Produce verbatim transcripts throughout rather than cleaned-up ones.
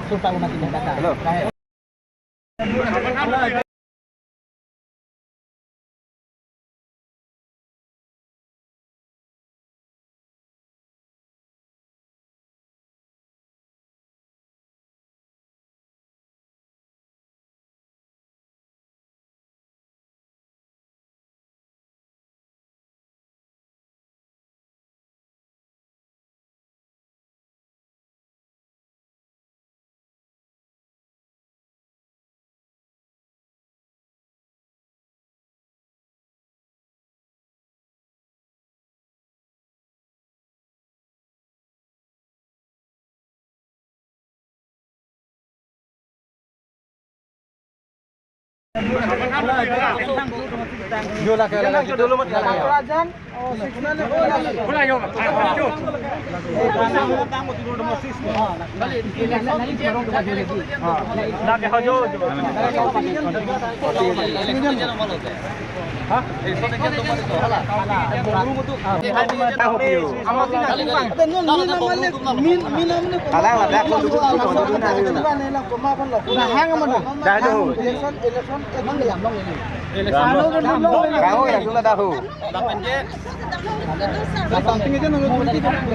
Hello.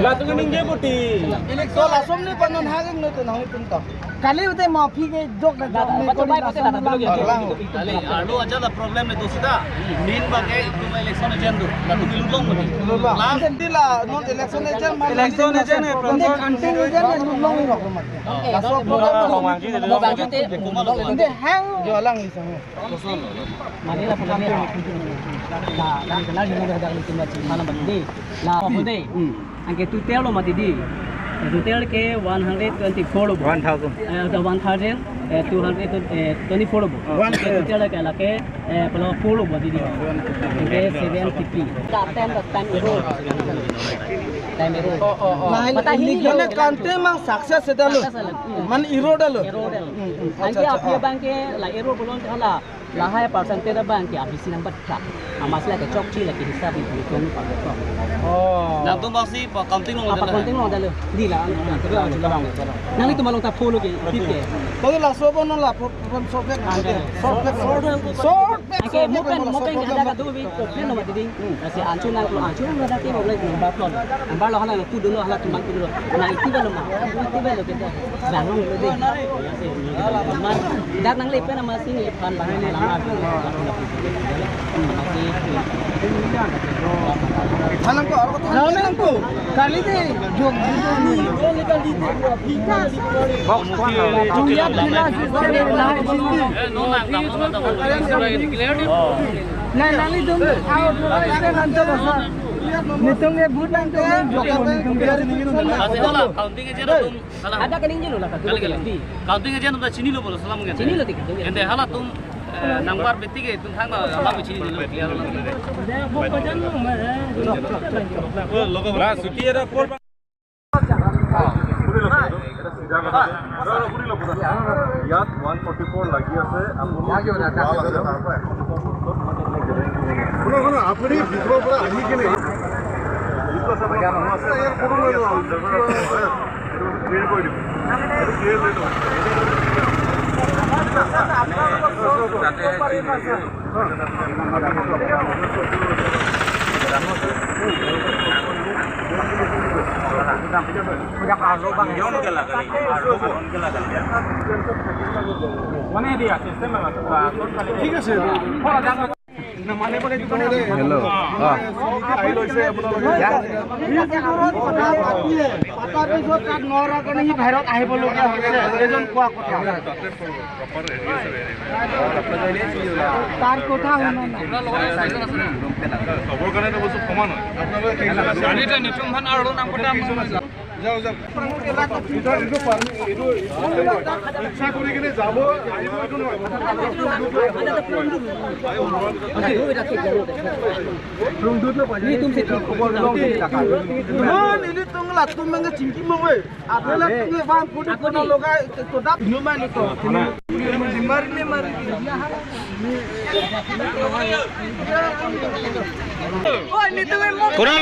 Latum ningje putih. Election lason ni panon haging no tu nang itum ta. Kali ute maphi ke jok na jok ni baca baik pasti latum dulu ya. Kali, alo aja la problem itu sita. Min bage itu election agent tu. Latum ilulong mati. Last di la non election agent, election agent ni, hunting agent ni lulong ni. Laso program mo bangju te. Inde hang. Jo alang ni sang. Mane la program ni. La, la kenal jino dah dah ni cuma cuma nama di. La apa deh? Anke total lo mati di. Total ke one hundred twenty-four lo. One thousand. Eh, the one thousand, eh, two hundred, eh, twenty-four lo. One. Anke total ke lake, eh, pala four lo mati di. Anke seven fifty. Ten, ten euro. Ten euro. Oh, oh, oh. Mata hini mane kante mang success dah lo. Success dah lo. Man euro dah lo. Euro dah lo. Anke aphi abang ke la euro bolon hala. Lahai percentage abang ke abisi number kra. Amas lake chokche lake hisab ni kung pa. Oh. Nangtum bangsi pa counting lo apa dah? Counting lo dah lo. Di la. Nanglitum along ta follow ke tip ke. Kau la sobo no la program solve back. Solve back. Solve back. Anke mo pen mo pen ada ka do bi ko pen lo mati di. Kasi anchu nang lo anchu nang ada ke mo le number plot. Number lo hala tu dulu hala tu mang tu dulu. Na iti ba lo ma. Iti ba lo kita. Bang lo de. Dak nang lepen nama sini lepan bang lama. Halang ko, halang ko. Kali de, jok. Box one. Jumlah jelas. Na nang itu, nanti bosan. Nitum ke but nanti jok nitum ke. Ada kaning jelo la ka. Kali, kali. Di. Counting agent ta chinilo bolo salam kan. Chinilo tik. Ende halatum, eh, number betik ke tum thang na hala chinilo. Clear lo. La suti era por. ইয়াত one forty four লাগি আছে। আপুনি, শুনক, শুনক, আপুনি ভিতৰৰ পৰা আহি কিনে ঠিক আছে। হেল্ল'। অ। তাৰ পিছত তাত নৰা কাৰণে সি বাহিৰত আহিবলগীয়া হৈছে, এজন কোৱা কথা। তাৰ কথা শুনা নাই। চবৰ কাৰণে এটা বস্তু সমান হয়। আপোনালোকে ঠিক আছে। চাৰিটা নিতুম ভান আৰু নাম কথা। যাও, যাও। এইটো, এইটো পানী, এইটো, এইটো ইচ্ছা কৰি কিনে যাব, আহিব, এইটো নহয়। Iman, ini tong latum mangga chingki mong, eh. Ada latum bang kudu kona loga, kodak. Iman itu. Mari, mari. Oh, ini tuh memang. Kurang.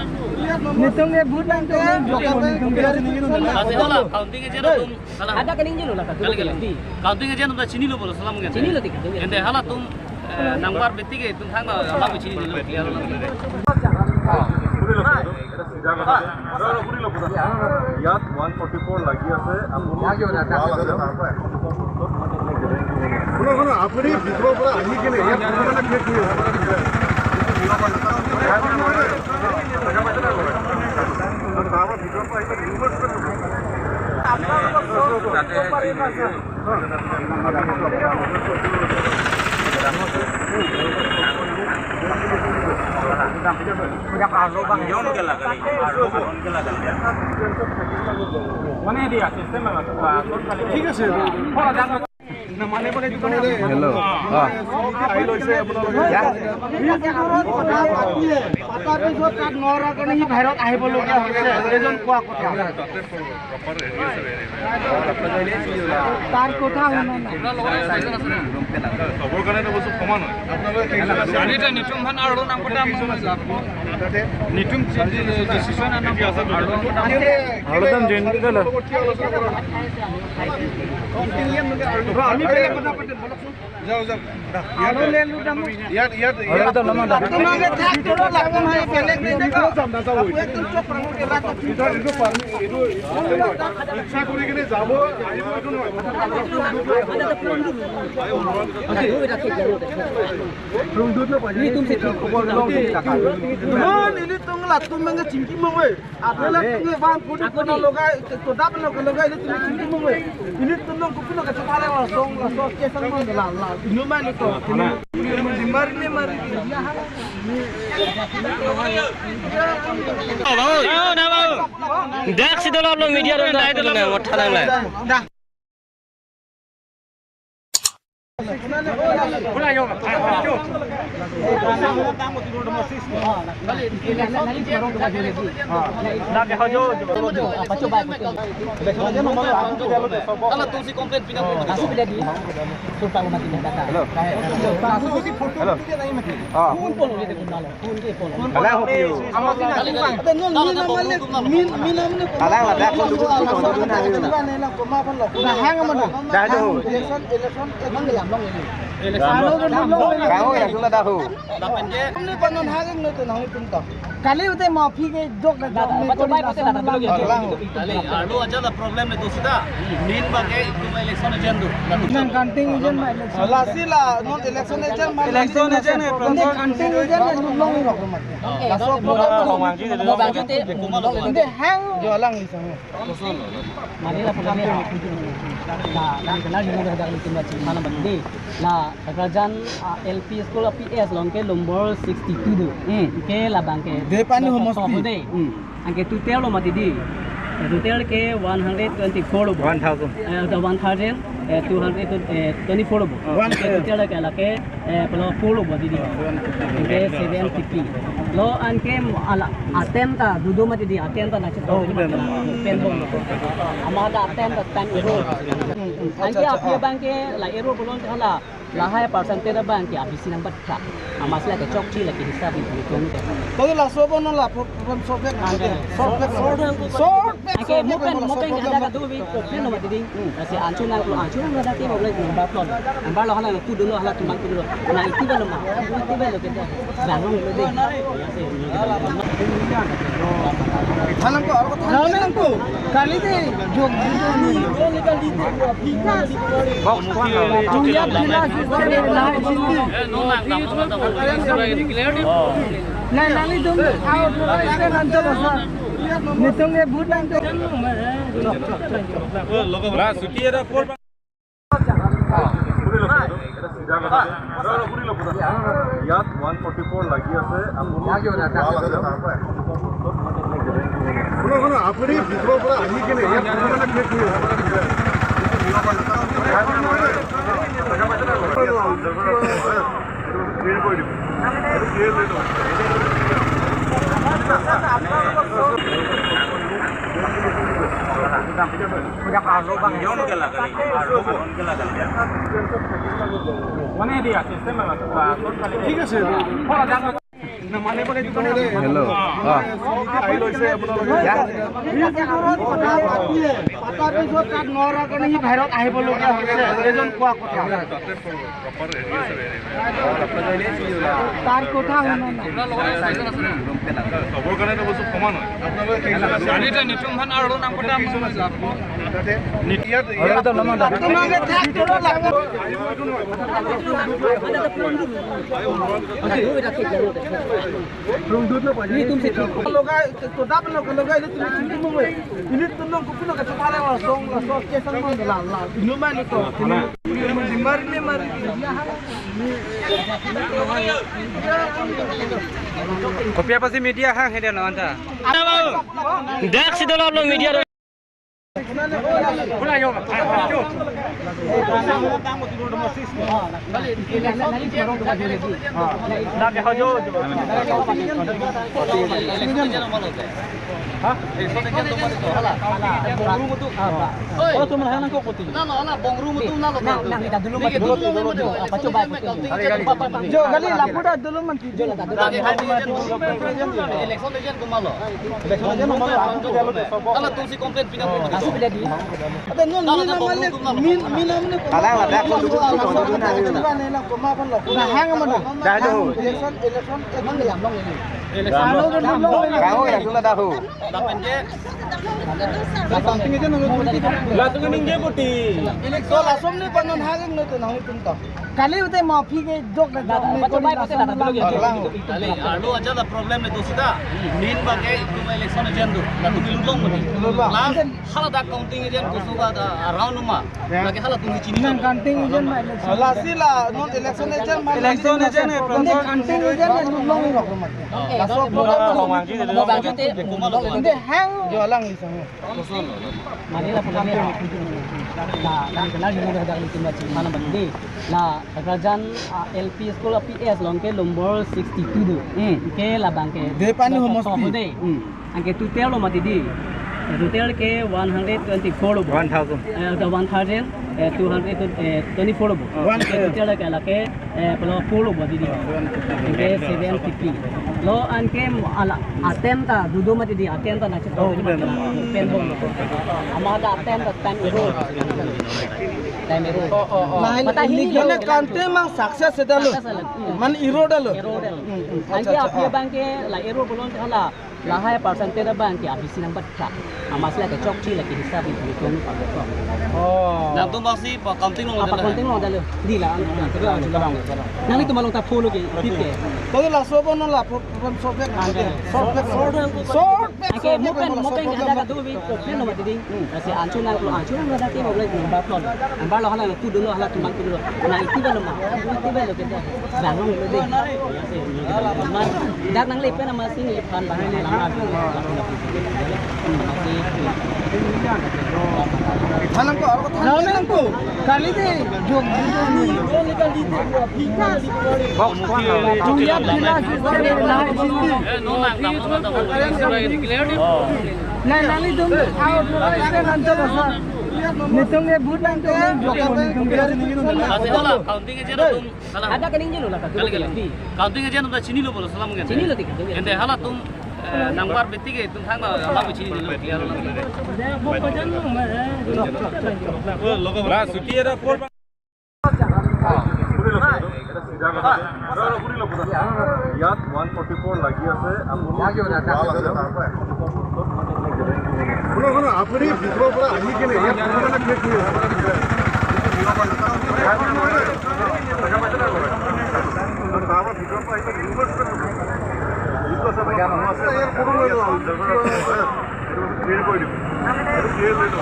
Netum ke vote nangtum, netum ke. Ase hala, counting agent atum, hala. Ada kening julu lah, kali, kali. Di. Counting agent atum ta chinilo bolo, salam kan. Chinilo tik, chinilo. Ente halatum, eh, number beti ke, tum thang na, hala chinilo, clear lo. ইয়াত one forty four লাগি আছে, আপুনি শুনক, শুনক, আপুনি ভিতৰৰ পৰা আহি কিনে ইয়াত কোনো মানে শেষ হৈ আছে। ঠিক আছে। হেল্ল'। অ। আহি লৈছে আপোনালোকে। পাতাৰ পিছত তাত নৰা কাৰণে সি বাহিৰত আহিবলগীয়া হৈছে, এজন কোৱা কথা। তাৰ কথা শুনা নাই। আমি এতিয়া নিতুম ভান আৰু নাম কথা নিতুম ডিচিশ্যন আনক আৰু। আৰু দাম জইন কৰি দিলে। আমি বেলেগ কথা পাতিম, বলকচোন। যাও, যাও। আৰু লেলু দাম। ইয়াত, ইয়াত, আৰু ইয়াত। দাম নাম দাম। তোমালোকে থাক, তোমালোকে বেলেগ বেলেগ। এইটো চব পাৰ্মি, এইটো পাৰ্মি, এইটো ইচ্ছা কৰি কিনে যাব, আহিব, এইটো নহয়। Ini tung latum mangga chingki mangwe. Apela tung bang pudi puna logai, to dap lo logai, ini tung chingki mangwe. Ini tung nong kupi lo kacha thare la song la so kesan mang la la. Ini mah ini to. Ini mari ini mari. Dak si dolo lo media lo dai dolo na motha nang la. Hello. Hello. Ah. Hello. Hello. Dah, dah, dah. Dah, dah. Kau ya, sudah tahu. Kali ute mo aphi ke jok na jok me kori na sa lang. Kali, alo aja la problem le tu sita. Main ba ke itu ma election agent tu. Nang counting agent ma election. Lasi la non election agent ma election agent e. Counting agent ma long long. Laso mo bang ju te. Inde hang jo alang ni sang. Mane la program ya. Na, na, na, na, na, na, na, na, na, na, na, Phakrajan, ah, L P school a P S along ke nombor sixty-two do. Hmm. Ke labang ke Depani top, homosti. Top de. Hmm. Anke total lo mati di. Total ke one hundred twenty-four lo. One thousand. Eh, the one thousand, eh, two hundred, eh, twenty-four lo. One, anke total ke lake, eh, pelo four lo mati di. Anke seven fifty. Lo anke ala attempt ta dudo mati di, attempt ta na chito. Oh, pen bom. Ama da attempt ta tan ero. Anke api abang ke la ero bolon hala. Lahai percentage abang ke abisi nang batkha. Amas la ke chokche la ke hisab ni kung. Tadi laso bono la pro-, problem solve na. Ande. Solve na. Solve na. Ake mopen, mopen ke ada ka dubi problem lo mati ding. Kasi anchu nang lo, anchu nang ada ke problem number plon. Number lo hala kudu lo hala tumbang kudu lo. Na iti ba lo ma. Iti ba lo ke. Bang lo ding. Thanang ko, aro ko thanang. Thanang ko. Kali de, jog. Box one. Jung ya pila si na sindi. Na nang itum out lo ase nanto basa. Nitum ye vote nang to. Ba suti era por. ইয়াত one forty four লাগি আছে। আপুনি, শুনক, শুনক, আপুনি ভিতৰৰ পৰা আহি কিনে ইয়াত মানে ক্লিয়াৰ কৰি দিব। ক্লিয়াৰ কৰি দিব। এইটো ক্লিয়াৰ কৰি দিব। ঠিক আছে। হেল্ল'। অ। আহি লৈছে আপোনালোকে। তাৰ পিছত তাত নৰা কাৰণে সি বাহিৰত আহিবলগীয়া হৈছে, এজন কোৱা কথা। তাৰ কথা শুনা নাই। চবৰ কাৰণে এটা বস্তু সমান হয়। আপোনালোকে কি জানে? জানি এতিয়া নিতুম ভান আৰু নাম কটা মই লাভ পাওঁ। ইয়াত, ইয়াত তোমালোকে ঠেক তলত লাগব। Ini tum si thik. Loga, to dap loga, loga, ini tum si thik mo. Ini tum nong kupi loga chupale wa song, la song ke sang mo la la. Inu ma ni to. Ini mari ni mari. Kopi apa sih media hang hede na anta? Dak si dolap lo media. Oh, tum lahan ko poti. Na, na, na, bongru mutum na lo. Na, na, kita dulu mati. Apa coba? Jo, kali lapu dah dulu mati. Jo, lapu dah dulu mati. Election agent kumalo. Election agent kumalo. Kalau tum si complain pinang mo. Langsung pindah di. Ada nol, min namanya, min, min namanya. Kalang ada, aku dulu, aku dulu, aku dulu. Dah hang mana? Dah tu. Election, election, election. Kamu yang dulu dah tu. Lapen ke. Latung ningje poti. To lason ni panon haging no to nang itum to. Kali ute mo aphi ke jok na jok me kori na sa lang. Kali, alo aja la problem le tu sita. Main ba ke itu election agent tu. Latung ni lulong mati. Lulong. Last hala dak counting agent kusuba da around ma. Lagi hala tum chini. Nang counting agent ma election. Lasi la non election agent ma election agent e. Counting agent ma lulong. Laso mo bang ju te. Inde hang jo alang ni sang. Mane la program ya. Na, na, na, na, na, na, na, na, na, na, Phakrajan, ah, L P school a P S along ke nombor sixty-two do. Hmm. Ke labang ke Depani top, homosti. Top de. Hmm. Anke total lo mati di. Total ke one hundred twenty-four lo. One thousand. Eh, the one thousand, eh, two hundred, eh, twenty-four lo. One, ke total ke lake, eh, pelo four lo mati di. Anke seven fifty. Lo anke ala attempt ta dudo mati di, attempt ta na chito. Oh, mati di. Pen bom. Ama da attempt ta tan ero. Time error. Oh, oh, oh. Lahai mata hini illegal. Mane counting mang success seta lo. Success lo. Hmm. Mane error ta lo. Error ta lo. Hmm, hmm. Anke acha, acha, aphi ah. Abang ke la error bolon ke hala. Lahai percentage abang ke abisi nang bat kha. Amatsi lake chokche lake hisab ni tong pa. Oh. Nangtum abang si pa counting long. Apa counting long ta lo. Di la. Nanglitum along ta follow ke. Tit ke. Tadi laso apa non la pro-, pro-, short back. Short back. Short back. Anke mo pen, mo pen ada ka do bi problem lo mati di. Lasi anchot nanglo, anchot nanglo, dati mo le number plot. Number lo hala tu dolo, hala tu mang tu dolo. Na iti ba lo ma, iti ba lo kita. Bang lo de. Lasi, man, dak nangle pen amatsi neliphan bang hala ma. Halang ko, halang ko. Kali de, jom. Box one. Jumia pila si, na, nanglitum out lo, ise nganto lo, sir. Netum ke vote nangtum ke, netum ke. Lasi hala counting agent atum, hala. Ada kaning jelo la ka. Kali, kali. Counting agent atum ta chinilo pulo, salam kan. Chinilo tik. Ente halatum, eh, number betik ke itum thang la, hala chinilo, clear lo. La, suti era por. ইয়াত one forty four লাগি আছে, আপুনি ৱাল আছে, তাৰ পৰা এশ সত্তৰ ফুট। শুনক, শুনক, আপুনি ভিতৰৰ পৰা আহি কেনে ইয়াত কোনো মানে ক্লিক কৰি আছে। তাৰ পৰা ভিতৰৰ পৰা আহিলে ৰিভাৰ্ছ কৰি দিব। ৰিভাৰ্ছ আছে, মানুহ আছে, ইয়াত কোনো লৈ লওক। ক্লিয়াৰ কৰি দিব। এইটো ক্লিয়াৰ কৰি দিব।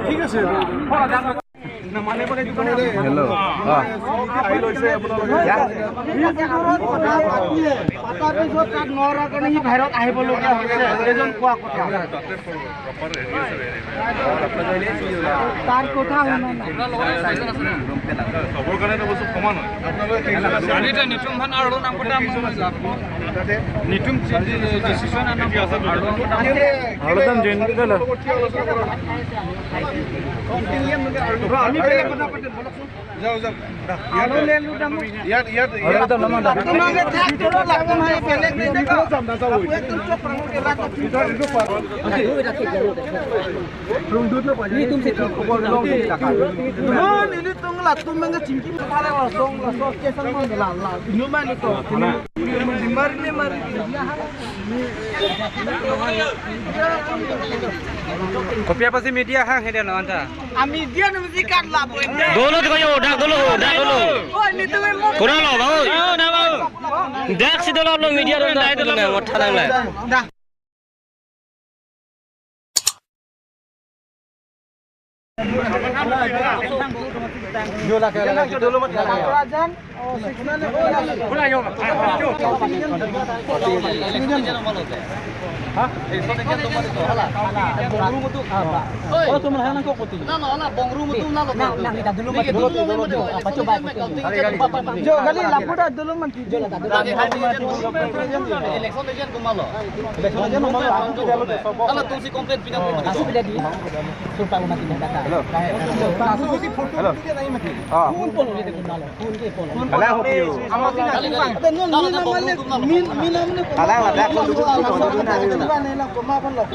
ঠিক আছে। হেল্ল'। অ। আহি লৈছে আপোনালোকে। ইয়াত। পতাৰ পিছত তাত নোৱাৰা কাৰণে সি বাহিৰত আহিবলগীয়া হৈছে, এজন কোৱা কথা। তাৰ কথা শুনা নাই। চবৰ কাৰণে এটা বস্তু সমান হয়। Nitum phan arlo nangpota mo. Nitum decision anang arlo. Arlo dan join kita lah. আমি বেলেগ কথা পাতিম, বলকচোন। যাও, যাও। ইয়াত, ইয়াত, ইয়াত, ইয়াত। তোমাকে থাক, তোরা লাগতো না, বেলেগ বেলেগ। যাও, যাও, যাও। Ni tum si thik. Nelitum latum mangke chingki methare la song la song ke sang mang la la. Inu ma ni to. Mari ne mari. Kopi apotsi media hang hede no anta? A media no mesti kan la boy. Dolo to yo, dak dolo, dak dolo. Oh, nelitum mo. Kurang lo, bang. Dak si dolo lo media dolo, dak dolo, ngot thanang la. Dah. Jo, kali lapu ta dolo man. Election agent komatlo? Election agent komatlo? Hala tumsi complaint pidam komatlo? Kasu pidam di. Surpa umat ini kata. Hello. Kasu si photo. Hello. Dia nahi mati. Ah. Phone phone ulit komatlo? Phone ke phone. Hala ho piu. Ama si na bang. Ada non ni nama le. Min min nama le. Hala ada phone tu tu tu tu na.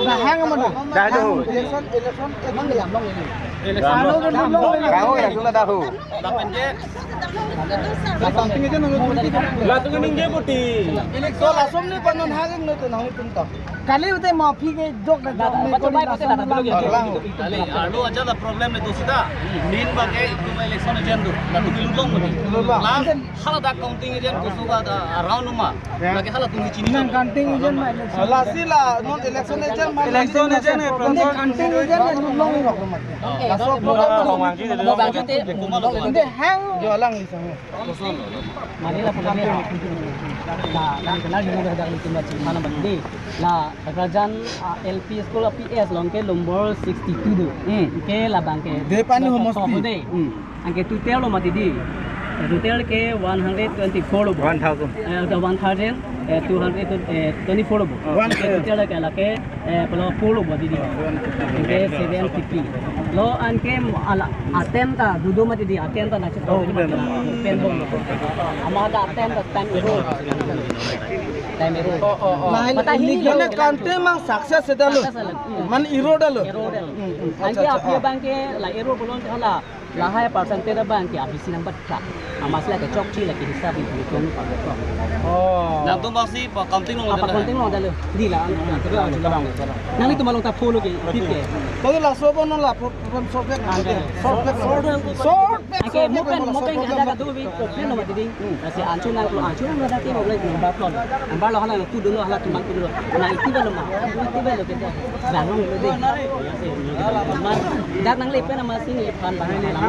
Na hang mana? Dah tu. Election election. Mang ya mang ini. Election. Kau ya sudah tahu. Lapen ke. Latum ningje puti. Election asom ni panon hageng no to nang tum ta. Kali ute maphi ke jok na jok na. Baca baik ute na dulu ya. Kali, alo aja la problem le to sita. Main bang ke itum election agent do. Latum lulong puti. Lulong. Last hala dak counting agent ko suka da around ma. Lagi hala tumsi chini. Nang counting agent ma election. Lasi la non election agent ma. Election agent eh. Counting agent eh lulong ni. Laso program mo bang jute. Inde hang. Jo alang ni sang. Mane la program ya. La, la kenal dengan dah ni tinggal cerita nama de. La Kakrajan, ah, L P school P S along ke nombor sixty-two do. Hmm. Ke labang ke. Depani homosti. Deh. Hmm. Anke tutel lo mati di. Total ke one hundred twenty-four lobo. One thousand. Eh, the one thousand, eh, two hundred, eh, twenty-four lobo. One Ke total ke lake, eh, pula four lobo didi. One Ke seven fifty. Lo anke ala atem ta dudu mati di atem ta na Oh, benar. Pen bom. Ama da atem ta time error. Time error. Oh, oh, oh. Mata hini Mane lo. Kante mang success sedang lo. Success lo. Hmm. Man error dah lo. Error dah lo. Hmm, hmm. Anke Acha, acha, api ah. Abang ke la error bolon ke hala. Lahai percentage abang ke abisi nang bacha. Amasla ke chokche lake hisab ni kon pa. Oh. Nangtum bangsi pa counting lo Apa dah. Counting lo dah lo. Di la. Nangli tum along ta follow ke, tip ke. Tadi laso apa non la pro-, program short back. Ada. Short back. Short back. Oke, short back, mungkin, short mungkin back, ada short kadu back. Bi problem lo mati ding. Hmm. Kasi anchu nang lo, anchu nang lo dati lo, lo, lo, lo. Ambar lo hala lo kudu lo, hala tumang kudu lo. Na iti ba lo ma. Iti ba lo kita. Bangun lo deh. Dak nang lepen nama sini pan bang nama.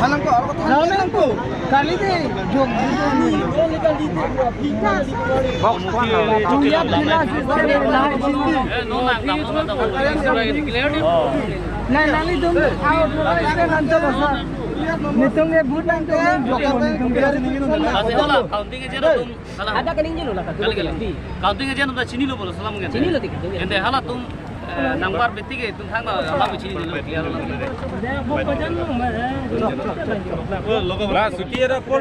Halang ko, halang ko. Kali deh, jom, jom, jom. Box one. Nah, nanglitum out, nanglitum out. Netum ke vote nangtum, jok netum ke. Ase hala, counting agent atum, hala. Ada kening jelo lah, Kali, kali. Di. Counting agent atum chinilo bolo, salam kan. Chinilo tik. Ente halatum, eh, number betik ke, tum thang na, hala chini dilo, clear lo. Lah, suki ada por.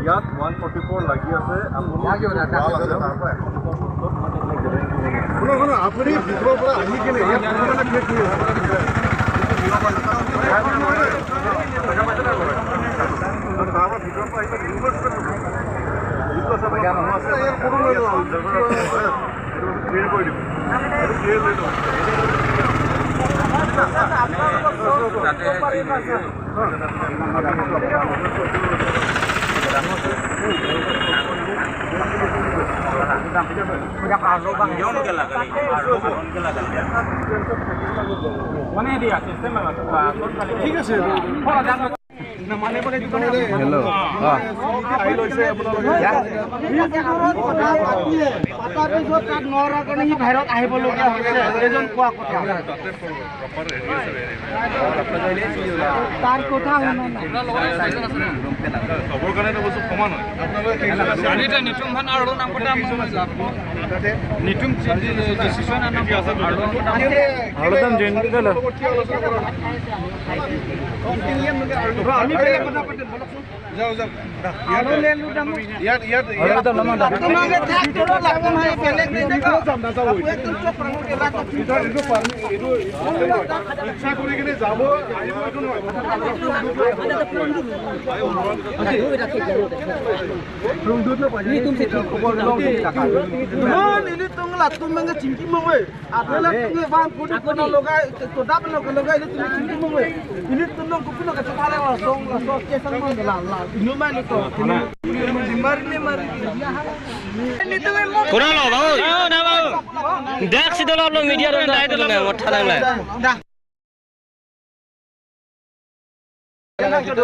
ইয়াত one forty four লাগি আছে, আপুনি শুনক, শুনক, আপুনি ভিতৰৰ পৰা আহি কিনে ইয়াত কোনোবাই ক্লিক কৰি আছে। তাৰ পৰা ভিতৰৰ পৰা আহিলে ৰিভাৰ্চ কৰি দিব। যিটো আছে, আপোনাৰ মানুহ আছে, ইয়াত কোনো লৈ লওক। ক্লিয়াৰ কৰি দিব। এইটো ক্লিয়াৰ কৰি দিব। ঠিক আছে। হেল্ল'। অ। আহি লৈছে আপোনালোকে। পাতাৰ পিছত তাত নৰাৰ কাৰণে সি বাহিৰত আহিবলগীয়া হৈছে, এজন কোৱা কথা। তাৰ কথা শুনা নাই। চবৰ কাৰণে এটা বস্তু সমান হয়। আপোনালোকে নিতুম ভান আৰু নাম কথা নিতুম ডিচিশ্যন আনক আৰু। আৰু দাম জইন কৰি লওক। আমি বেলেগ কথা পাতিম, বলকচোন। যাও, যাও। ইয়াত, ইয়াত, ইয়াত। তোমাকে ঠেক দিব, লাভ নহয়, বেলেগ দি দিব। এইটো চব মানুহ এলাকা। এইটো, এইটো, এইটো ইচ্ছা কৰি কিনে যাব, আহিব, এইটো নহয়। Ini tung latum mangga chingki mangwe. Apela tung bang pudi puna logai, to dap lo logai, ini tung chingki mangwe. Ini tung nong kupi lo kacha thare la song, la song, kesang mang la, la. Ini main to. Ini mari, ini mari. Kurang lo, bau. Oh, na, bau. Dak si dolap lo media lo, na, itu lo, na, ngot thanang, na. Dah. Election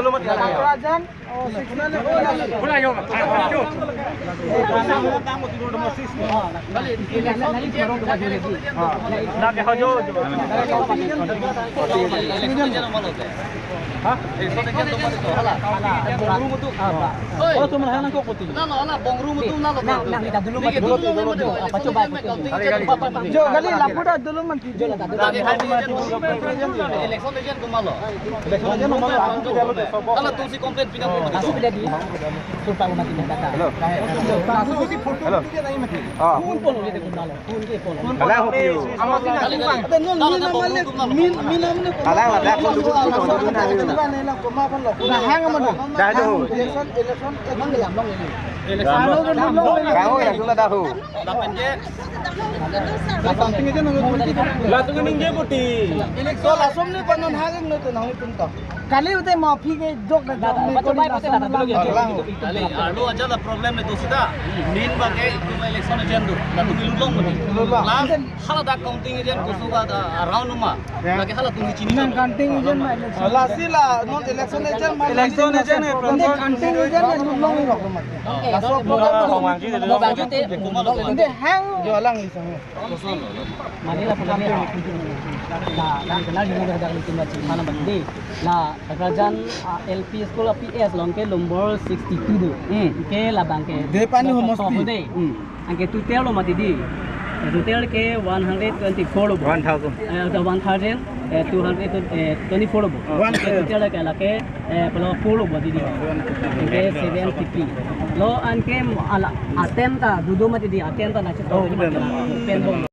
agent kumalo. Election agent kumalo. Hala tumsi complaint pina. Asu pida di. Surpa lo mati na kata. Hello. Hello. Ah. Phone, phone ulit kumalo. Phone ke phone. Hala ho piu. Kali kali. Hala hala. Dah ho. Election, election, election. Dah ho ya, sudah dah ho. Lapen ke. Latum ningje putih. Election langsung ni panon haging no tu nang pun to. Kali ute mo aphi ke jok na jok ne baca kori baik, baca lason dah, lalang. Dulu ya. Kali, alo aja la problem ne to sita. Main bang ke itu election agent tu. Lalu milu long mati. Milu long. Plus, hala dak counting agent ko suka da around ma. Ya. Lagi hala tung chini. Nang counting agent ma election. Lasi la non election agent ma. Election agent ne problem. Counting agent ne milu long rok ma. Laso problem. Mo bang jute. Inde hang. Jo alang ni sang. Mari la pula la, la kenal dengan dah dari tim baca mana bang di. La Kerajaan, ah, L P school P S along ke nombor sixty-two do. Hmm. Ke labang ke. Depan ni nomor homosti. Sixty-two de. Hmm. Anke total lo mati di. Total ke one hundred twenty-four lo. One thousand. Eh, the one thousand, eh, two hundred, eh, twenty-four lo. One, anke total ke lake, eh, pula four lo mati di. Anke seven fifty. Lo anke ala atem ta dudu mati di, atem ta na. Oh, betul. Pen bom.